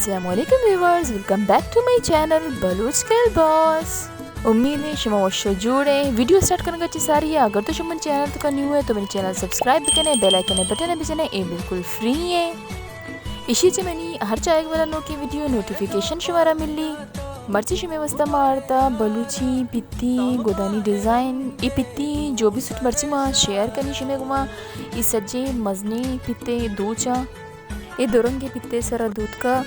السلام علیکم viewers, welcome back to my channel Baloch girl boss. امید ہے شما وش و جوڑ ہیں۔ ویڈیو سٹارٹ کرنے کا چی ساری ہے، اگر تو شما چینل تو کا نیو ہے تو میری چینل سبسکرائب بکنے، بیل آئیکن بٹن بجنے، اے بالکل فری ہے۔ اشی چہ منی ہر چائے والا نوکی ویڈیو نوٹیفیکیشن شمارا ملی۔ مرچی شمے واسطہ مارتا بلوچی پتی گدانی ڈیزائن۔ ای پتی جو بھی سوٹ مرچی ما شیئر کنی شمے گما، ای سجے مزنی پتے دوچا۔ اے دو رنگیں پتے سرا دوتکا،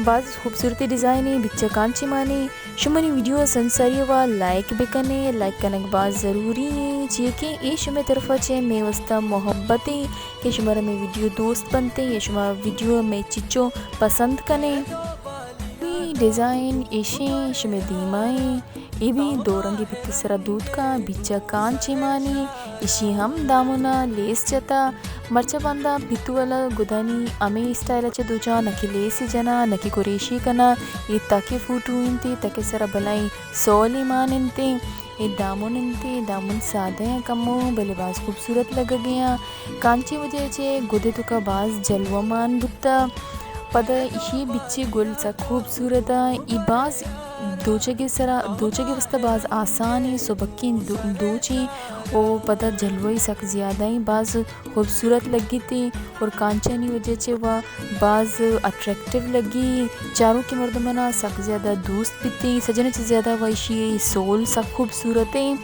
باز خوبصورتی ڈیزائن ہے، بچا کانچے مانے۔ شمنی ویڈیو سنساری وا لائک بکنے، لائک کنگ باز ضروری ہے، چیئے کہ اے شمے طرفا چے مے واسطہ محبت ہے کہ شمارا مے ویڈیو دوست بنتے یا شما ویڈیو مے چچو پسند کنے۔ اے ڈیزائن ایشیں شمے دیما ہیں۔ اے بھی دو رنگی پتی سرا دوتکا، بچا کانچے مانی، اشی ہم دامنا لیس جتا۔ مرچا باندا پتو والا گدانی ہمے اسٹائل چہ دوچا، نہ کہ لیس جنا، نہ کہ کریشی کنا۔ اے تاکے فوٹو انتے، تاکے سرا بلائی سولی مان انتے۔ اے دامن انتے، دامن سادہ ہیں کمو، بلے باز خوبصورت لگگے ہیں۔ کانچی وجہ چہ گدے توکا باز جلوہ مان بوتا۔ پدا ایشی بچے گل سک خوبصورت آ۔ ای باز دوچگے سرا، دوچگے واسطہ باز آسان ہے، سبکیں دو-، دوچیں او پدا جلوہ سک زیادہ ہیں، باز خوبصورت لگیتے اور کانچانی وجہ چہ وا باز اٹریکٹیو لگی۔ چاروکی مردمانا سک زیادہ دوست بیتے، سجن چہ زیادہ وا ایشی سول سک خوبصورت ہیں۔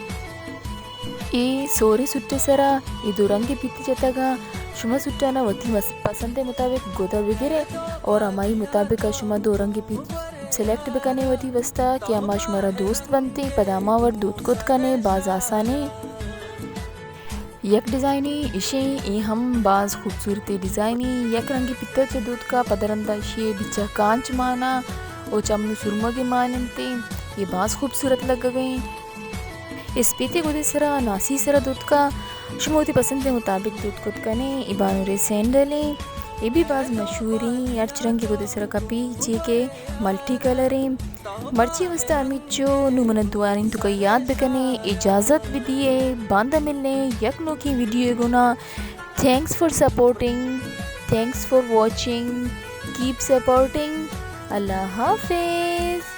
اے سوریں سوٹے سرا اے دو رنگیں پتی جتگا۔ شما سوٹانا وتی مس-، پسند مطابق گدا بگرے اور ہمائی مطابق شما دو رنگیں پتی سلیکٹ بکنے وتی واسطہ کہ ہما شمارا دوست بنتے، پدا ہما وڑ دوت کت کنے، باز آسانے۔ یک ڈیزائنے اشیں، اے ہم باز خوبصورتی ڈیزائنے۔ یک رنگیں پتا چہ دوتکا، پدا رندا اشی بچا کانچ مانا او چمنو سرمگے ماننتے۔ اے باز خوبصورت لگگیں۔ اسپیتی گدے سرا، ناسی سرا دوتکا، شما وتی پسند مطابق دوت کت کنے۔ اے بانورے سینڈل ہیں، اے بھی باز مشہور ہیں، ہرچ رنگی گدے سرا کپی، چی کہ ملٹی کلر ہیں۔ مرچی واسطہ ہمیچو، نو من دوارین تو کا یاد بکنے، اجازت بھی دیے، باندا ملنے یک نوکی ویڈیو گنا۔ Thanks for supporting, thanks for watching, keep supporting. اللہ حافظ۔